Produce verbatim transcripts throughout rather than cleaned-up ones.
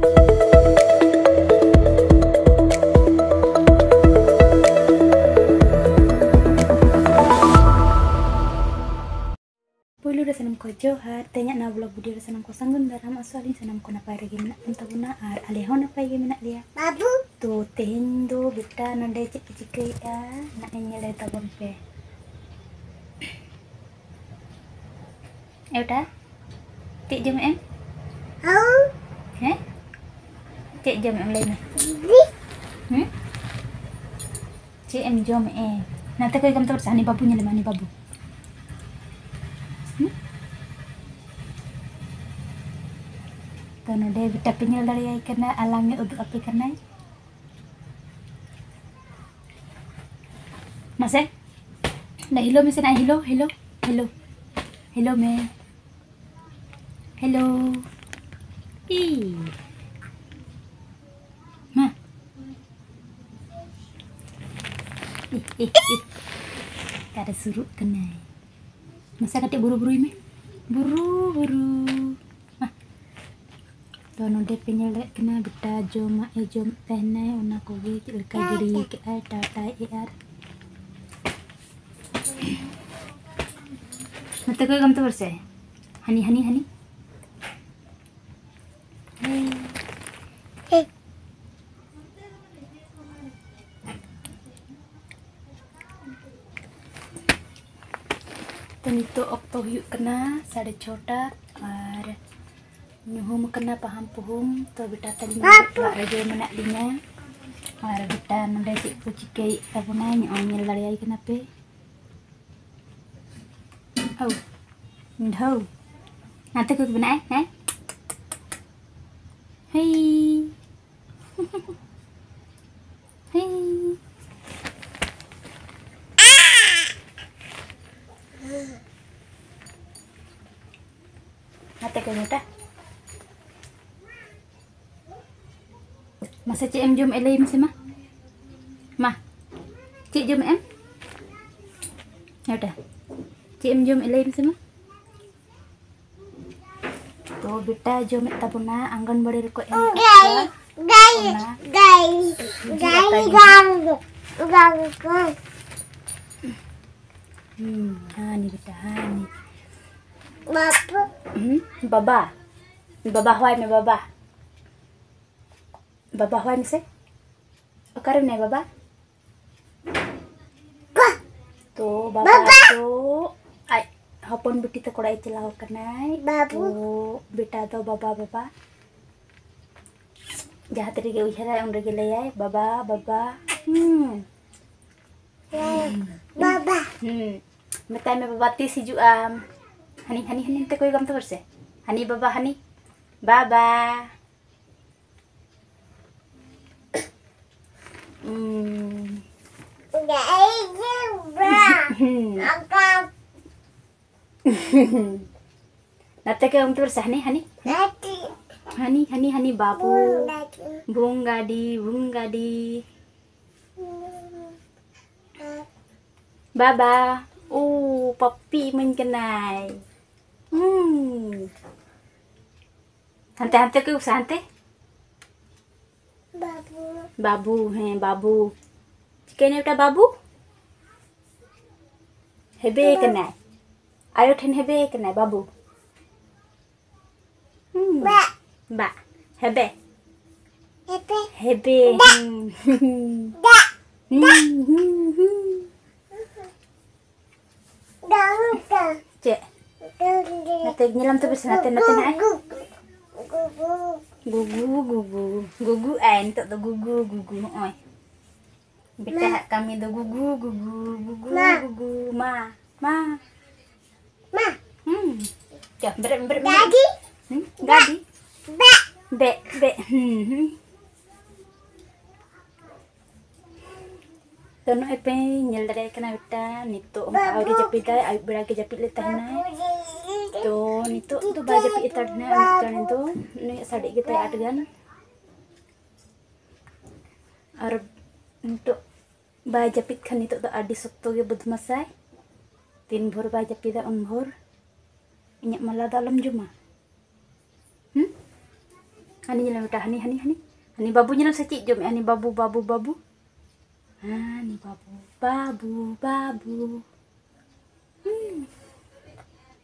ᱯᱩᱭᱞᱩ ᱨᱮ ᱥᱟᱱᱟᱢ ᱠᱚ ᱡᱚᱦᱟᱨ᱾ ᱛᱮᱦᱮᱧᱟᱜ ᱱᱟᱣᱟ vlog video ᱨᱮ ᱥᱟᱱᱟᱢ ᱠᱚ ᱥᱟᱹᱜᱩᱱ ᱫᱟᱨᱟᱢ᱾ ᱟᱥᱚᱜ ᱟᱹᱞᱤᱧ ᱥᱟᱱᱟᱢ ᱠᱚ ᱱᱟᱯᱟᱭ ᱨᱮᱜᱮ ᱢᱮᱱᱟᱜ ᱵᱚᱱ ᱛᱟᱵᱚᱱᱟ ᱟᱨ ᱟᱞᱮ ᱦᱚᱸ ᱱᱟᱯᱟᱭ ᱜᱮ ᱢᱮᱱᱟᱜ ᱞᱮᱭᱟ᱾ ᱵᱟᱹᱵᱩ᱾ ᱛᱚ ᱛᱮᱦᱮᱧ ᱫᱚ ᱵᱮᱴᱟ ᱱᱚᱰᱮ ᱪᱮᱫ ᱯᱮ ᱪᱤᱠᱟᱹᱭᱮᱫᱼᱟ? ᱱᱟᱜ ᱧᱮᱞᱮ ᱛᱟᱵᱚᱱ ᱯᱮ᱾ ᱮ ᱵᱮᱴᱟ, ᱪᱮᱫ ᱡᱚᱢᱮᱫ ᱮᱢ? ᱦᱟᱹᱩ᱾ ᱦᱮᱸ? ᱪᱮᱫ ᱡᱚᱢᱮᱫ ᱮᱢ ᱞᱟᱹᱭ ᱢᱮ? ᱵᱤᱞᱤ᱾ ᱦᱮᱸ? ᱪᱮᱫ ᱮᱢ ᱡᱚᱢᱮᱫ ᱮ? ᱱᱟᱛᱮ ᱠᱷᱚᱡ ᱜᱟᱢᱛᱮ ᱦᱚᱲ ᱥᱮ, ᱦᱟᱹᱱᱤ ᱵᱟᱹᱵᱩ ᱧᱮᱞᱮ ᱢᱮ, ᱦᱟᱹᱱᱤ ᱵᱟᱹᱵᱩ᱾ ᱦᱩᱸ? ᱛᱚ ᱱᱚᱰᱮ ᱵᱮᱴᱟ ᱯᱮ ᱧᱮᱞ ᱫᱟᱲᱮᱭᱟᱭ ᱠᱟᱱᱟ, ᱟᱞᱟᱝ ᱮ ᱩᱫᱩᱜ ᱟᱯᱮ ᱠᱟᱱᱟᱭ᱾ ᱢᱟᱥᱮ, ᱚᱸᱰᱮ hello ᱢᱮᱥᱮ ᱱᱟ, hello, hello, hello, hello ᱢᱮ᱾ Hello᱾ ᱤ᱾ ᱢᱟ᱾ E, E, E. ᱚᱠᱟᱨᱮ ᱥᱩᱨᱩᱜ ᱠᱟᱱᱟᱭ? ᱢᱟᱥᱮ ᱠᱟᱹᱴᱤᱡ ᱵᱩᱨᱩ ᱵᱩᱨᱩᱭ ᱢᱮ᱾ ᱵᱩᱨᱩ, ᱵᱩᱨᱩ᱾ ᱢᱟ᱾ ᱛᱚ ᱱᱚᱰᱮ ᱯᱮ ᱧᱮᱞ ᱫᱟᱲᱮᱭᱟᱜ ᱠᱟᱱᱟ, ᱵᱮᱴᱟ ᱡᱚᱢᱟᱜ ᱮ ᱡᱚᱢ ᱛᱟᱦᱮᱱᱟᱭ, ᱚᱱᱟ ᱠᱚᱜᱮ ᱪᱮᱫ ᱞᱮᱠᱟ ᱜᱤᱰᱤ ᱠᱟᱜᱼᱟᱭ, ᱴᱟᱴᱟᱭ ᱮ ᱟᱨ ᱱᱚᱛᱮ ᱠᱚᱭ ᱜᱟᱢᱛᱮ ᱵᱚᱞ ᱥᱮ᱾ ᱦᱟᱹᱱᱤ, ᱦᱟᱹᱱᱤ, ᱦᱟᱹᱱᱤ᱾ ᱛᱚ ᱱᱤᱛᱚᱜ ᱚᱠᱛᱚ ᱦᱩᱭᱩᱜ ᱠᱟᱱᱟ ᱥᱟᱲᱮ ᱪᱷᱚᱴᱟ ᱟᱨ ᱧᱩᱦᱩᱢ ᱠᱟᱱᱟ ᱯᱟᱦᱟᱢ ᱯᱩᱦᱩᱢ᱾ ᱛᱚ ᱵᱮᱴᱟ ᱛᱟᱹᱞᱤᱧ ᱚᱲᱟᱜ ᱨᱮᱜᱮ ᱢᱮᱱᱟᱜ ᱞᱤᱧᱟ᱾ ᱟᱨ ᱵᱮᱴᱟ ᱱᱚᱰᱮ ᱪᱮᱫ ᱠᱚ ᱪᱤᱠᱟᱹᱭᱮᱫ ᱛᱟᱵᱚᱱᱟᱭ, ᱱᱚᱜᱼᱚᱭ ᱧᱮᱞ ᱫᱟᱲᱮᱭᱟᱭ ᱠᱟᱱᱟ ᱯᱮ᱾ ᱟᱣ᱾ ᱰᱷᱟᱹᱣ᱾ ᱱᱟᱛᱮ ᱠᱚ ᱵᱮᱱᱟᱜᱼᱟᱭ, ᱦᱮᱸ? ᱦᱮᱭ᱾ ᱦᱮᱭ᱾ ᱱᱟᱛᱮ ᱠᱚ ᱵᱮᱴᱟ᱾ ᱢᱟᱥᱮ ᱪᱮᱫ ᱮᱢ ᱡᱚᱢᱮᱫ ᱞᱟᱹᱭ ᱢᱮᱥᱮ ᱢᱟ᱾ ᱢᱟ, ᱪᱮᱫ ᱡᱚᱢᱮᱫ ᱮᱢ? ᱱᱚᱰᱮ᱾ ᱪᱮᱫ ᱮᱢ ᱡᱚᱢᱮᱫ ᱞᱟᱹᱭ ᱢᱮᱥᱮ ᱢᱟ᱾ ᱛᱚ ᱵᱮᱴᱟ ᱡᱚᱢᱮᱫ ᱛᱟᱵᱚᱱᱟ, ᱟᱝᱜᱚᱱᱵᱟᱲᱤ ᱨᱮᱠᱚ ᱮᱢ ᱟᱠᱟᱫ ᱠᱚᱣᱟ᱾ ᱚᱱᱟ ᱡᱤᱞ ᱟᱛᱟᱭ ᱜᱮ᱾ ᱦᱩᱸ, ᱦᱟᱱᱤ ᱵᱮᱴᱟ, ᱦᱟᱱᱤ᱾ ᱦᱩᱸ, ᱵᱟᱵᱟ᱾ ᱵᱟᱵᱟ ᱦᱚᱦᱚᱭ ᱢᱮ, ᱵᱟᱵᱟ᱾ ᱵᱟᱵᱟ ᱦᱚᱦᱚᱭ ᱢᱮᱥᱮ᱾ ᱚᱠᱟᱨᱮ ᱢᱮᱱᱟᱭᱟ ᱵᱟᱵᱟ? ᱛᱚ ᱵᱟᱵᱟ ᱫᱚ ᱟᱡ ᱦᱚᱯᱚᱱ ᱵᱤᱴᱤ ᱛᱟᱠᱚ ᱚᱲᱟᱜ ᱮ ᱪᱟᱞᱟᱣ ᱠᱟᱱᱟᱭ᱾ ᱛᱚ ᱵᱮᱴᱟ ᱫᱚ ᱵᱟᱵᱟ, ᱵᱟᱵᱟ᱾ ᱡᱟᱦᱟᱸ ᱛᱤ ᱨᱮᱜᱮ ᱩᱭᱦᱟᱹᱨᱟᱭ, ᱩᱱ ᱨᱮᱜᱮ ᱞᱟᱹᱭᱟᱭ, "ᱵᱟᱵᱟ, ᱵᱟᱵᱟ᱾" ᱦᱩᱸ᱾ ᱵᱟᱵᱟ᱾ ᱦᱩᱸ᱾ ᱢᱮᱛᱟᱭ ᱢᱮ, "ᱵᱟᱵᱟ, ᱛᱤᱥ ᱦᱤᱡᱩᱜ ᱟᱢ?" ᱦᱟᱹᱱᱤ, ᱦᱟᱹᱱᱤ, ᱦᱟᱹᱱᱤ ᱱᱚᱛᱮ ᱠᱚᱭᱚᱜᱟᱢ ᱛᱚ ᱦᱚᱲ ᱥᱮ᱾ ᱦᱟᱹᱱᱤ ᱵᱟᱵᱟ, ᱦᱟᱹᱱᱤ᱾ ᱵᱟᱵᱟ᱾ ᱩᱸ᱾ ᱦᱩᱸ᱾ ᱱᱟᱛᱮ ᱠᱚᱭᱚᱜ ᱢᱮ ᱛᱚ ᱦᱚᱲ ᱥᱮ, ᱦᱟᱹᱱᱤ, ᱦᱟᱹᱱᱤ᱾ ᱦᱟᱹᱱᱤ, ᱦᱟᱹᱱᱤ, ᱦᱟᱹᱱᱤ, ᱵᱟᱹᱵᱩ᱾ ᱵᱷᱩᱝᱜᱟᱰᱤ, ᱵᱷᱩᱝᱜᱟᱰᱤ᱾ ᱵᱟᱵᱟ᱾ ᱳ, ᱯᱟᱯᱯᱤ ᱤᱢᱟᱹᱧ ᱠᱟᱱᱟᱭ᱾ ᱦᱩᱸ᱾ ᱦᱟᱱᱛᱮ, ᱦᱟᱱᱛᱮ ᱠᱚᱭᱚᱜ ᱥᱮ, ᱦᱟᱱᱛᱮ᱾ ᱵᱟᱹᱵᱩ᱾ ᱵᱟᱹᱵᱩ, ᱦᱮᱸ, ᱵᱟᱹᱵᱩ᱾ ᱪᱤᱠᱟᱹᱭᱮᱱᱟᱭ ᱵᱮᱴᱟ ᱵᱟᱹᱵᱩ? ᱦᱮᱵᱮ ᱠᱟᱱᱟᱭ᱾ ᱟᱭᱳ ᱴᱷᱮᱱ ᱦᱮᱵᱮ ᱠᱟᱱᱟᱭ ᱵᱟᱹᱵᱩ᱾ ᱦᱩᱸ᱾ ᱵᱟ᱾ ᱵᱟ᱾ ᱦᱮᱵᱮ᱾ ᱦᱮᱵᱮ᱾ ᱦᱮᱵᱮ᱾ ᱫᱟ᱾ ᱦᱩᱸ᱾ ᱫᱟ᱾ ᱦᱩᱸ, ᱦᱩᱸ, ᱦᱩᱸ᱾ ᱪᱮᱫ? ᱱᱟᱛᱮ ᱧᱮᱞᱟᱢ ᱛᱚᱵᱮ ᱥᱮ, ᱱᱟᱛᱮ, ᱱᱟᱛᱮ ᱱᱟᱜ ᱟᱭ᱾ ᱜᱩᱜᱩ, ᱜᱩᱜᱩ, ᱜᱩᱜᱩ᱾ ᱜᱩᱜᱩ ᱟᱭ, ᱱᱤᱛᱚᱜ ᱫᱚ ᱜᱩᱜᱩ, ᱜᱩᱜᱩ, ᱦᱚᱸᱜᱼᱚᱭ᱾ ᱵᱮᱴᱟ ᱦᱟᱜ ᱠᱟᱹᱢᱤ ᱫᱚ ᱜᱩᱜᱩ, ᱜᱩᱜᱩ, ᱜᱩᱜᱩ, ᱢᱟ᱾ ᱜᱩᱜᱩ, ᱢᱟ, ᱢᱟ᱾ ᱢᱟ᱾ ᱦᱩᱸ᱾ ᱪᱚ, ᱵᱮᱨᱮᱫ, ᱵᱮᱨᱮᱫ, ᱵᱮᱨᱮᱫ᱾ ᱰᱟᱰᱤ᱾ ᱦᱩᱸ, ᱵᱟ᱾ ᱰᱟᱰᱤ᱾ ᱵᱟ᱾ ᱵᱮᱜ, ᱵᱮᱜ, ᱦᱩᱸ, ᱦᱩᱸ᱾ ᱛᱚ ᱱᱚᱜᱼᱚᱭ ᱯᱮ ᱧᱮᱞ ᱫᱟᱲᱮᱭᱟᱜ ᱠᱟᱱᱟ ᱵᱮᱴᱟ, ᱱᱤᱛᱚᱜ ᱚᱱᱠᱟ ᱟᱹᱣᱨᱤ ᱡᱟᱹᱯᱤᱫᱟᱭ, ᱟᱹᱭᱩᱵ ᱵᱮᱲᱟ ᱜᱮ ᱡᱟᱹᱯᱤᱫ ᱞᱮᱫ ᱛᱟᱦᱮᱱᱟᱭ᱾ ᱛᱚ ᱱᱤᱛᱚᱜ ᱫᱚ ᱵᱟᱭ ᱡᱟᱹᱯᱤᱫ ᱦᱟᱛᱟᱲ ᱱᱟ, ᱩᱱᱟᱹᱜ ᱪᱟᱬᱮ ᱫᱚ, ᱩᱱᱤᱭᱟᱜ ᱥᱟᱰᱮ ᱜᱮᱛᱟᱭ ᱟᱴ ᱜᱟᱱ᱾ ᱟᱨ ᱱᱤᱛᱚᱜ ᱵᱟᱭ ᱡᱟᱹᱯᱤᱫ ᱠᱷᱟᱱ ᱱᱤᱛᱚᱜ ᱫᱚ ᱟᱹᱰᱤ ᱥᱚᱠᱛᱚ ᱜᱮ ᱵᱚᱫᱢᱟᱥᱟᱭ᱾ ᱛᱤᱱ ᱵᱷᱳᱨ ᱵᱟᱭ ᱡᱟᱹᱯᱤᱫᱟ ᱩᱱ ᱵᱷᱳᱨ᱾ ᱤᱧᱟᱹᱜ ᱢᱟᱞᱟ ᱫᱚ ᱟᱞᱚᱢ ᱡᱚᱢᱟ᱾ ᱦᱟᱹᱱᱤ ᱧᱮᱞ ᱢᱮ ᱵᱮᱴᱟ, ᱦᱟᱹᱱᱤ, ᱦᱟᱹᱱᱤ, ᱦᱟᱹᱱᱤ, ᱦᱟᱹᱱᱤ ᱵᱟᱹᱵᱩ ᱧᱮᱞ ᱢᱮ ᱥᱮ ᱪᱮᱫ ᱡᱚᱢᱮᱜᱼᱟ? ᱦᱟᱹᱱᱤ ᱵᱟᱹᱵᱩ, ᱵᱟᱹᱵᱩ, ᱵᱟᱹᱵᱩ, ᱦᱟᱹᱱᱤ ᱵᱟᱹᱵᱩ, ᱵᱟᱹᱵᱩ, ᱵᱟᱹᱵᱩ᱾ ᱦᱩᱸ᱾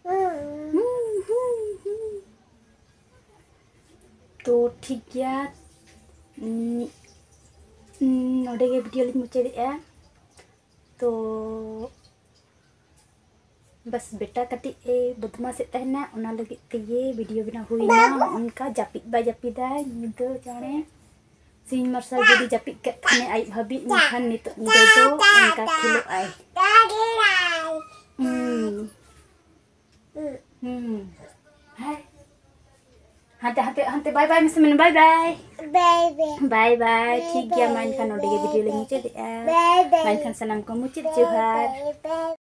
ᱦᱩᱸ, ᱦᱩᱸ, ᱦᱩᱸ᱾ ᱛᱚ ᱴᱷᱤᱠ ᱜᱮᱭᱟ, ᱩᱸ, ᱩᱸ, ᱱᱚᱰᱮ ᱜᱮ ᱵᱷᱤᱰᱤᱭᱳ ᱞᱤᱧ ᱢᱩᱪᱟᱹᱫᱮᱜᱼᱟ᱾ ᱛᱚ ᱵᱟᱥ ᱵᱮᱴᱟ ᱠᱟᱹᱴᱤᱡ ᱮ ᱵᱚᱫᱢᱟᱥᱮᱫ ᱛᱟᱦᱮᱱᱟ, ᱚᱱᱟ ᱞᱟᱹᱜᱤᱫ ᱛᱮᱜᱮ ᱵᱷᱤᱰᱤᱭᱳ ᱵᱮᱱᱟᱣ ᱦᱩᱭᱱᱟ᱾ ᱚᱱᱠᱟ ᱡᱟᱹᱯᱤᱫ ᱵᱟᱭ ᱡᱟᱹᱯᱤᱫᱟ ᱧᱤᱫᱟᱹ ᱪᱟᱬᱮ᱾ ᱥᱤᱧ ᱢᱟᱨᱥᱟᱞ ᱡᱩᱫᱤ ᱡᱟᱹᱯᱤᱫ ᱠᱟᱜ ᱠᱷᱟᱱᱮ ᱟᱹᱭᱩᱵ ᱦᱟᱹᱵᱤᱡ, ᱮᱱᱠᱷᱟᱱ ᱱᱤᱛᱚᱜ ᱧᱤᱫᱟᱹ ᱫᱚ ᱚᱱᱠᱟ ᱠᱷᱮᱞᱳᱜ ᱟᱭ᱾ ᱦᱩᱸ᱾ ᱦᱩᱸ᱾ ᱦᱟᱭ᱾ ᱦᱟᱱᱛᱮ, ᱦᱟᱱᱛᱮ, ᱦᱟᱱᱛᱮ ᱵᱟᱭ ᱵᱟᱭ ᱢᱮᱥᱮ ᱢᱮᱱ, ᱵᱟᱭ ᱵᱟᱭ᱾ ᱵᱟᱭ ᱵᱟᱭ᱾ ᱵᱟᱭ ᱵᱟᱭ᱾ ᱴᱷᱤᱠ ᱜᱮᱭᱟ, ᱢᱟ ᱮᱱᱠᱷᱟᱱ ᱱᱚᱰᱮ ᱜᱮ ᱵᱷᱤᱰᱤᱭᱳ ᱞᱤᱧ ᱢᱩᱪᱟᱹᱫᱮᱜᱼᱟ᱾ ᱵᱟᱭ ᱵᱟᱭ᱾ ᱢᱟ ᱮᱱᱠᱷᱟᱱ ᱥᱟᱱᱟᱢ ᱠᱚ ᱢᱩᱪᱟᱹᱫ ᱡᱚᱦᱟᱨ᱾ ᱵᱟᱭ ᱵᱟᱭ᱾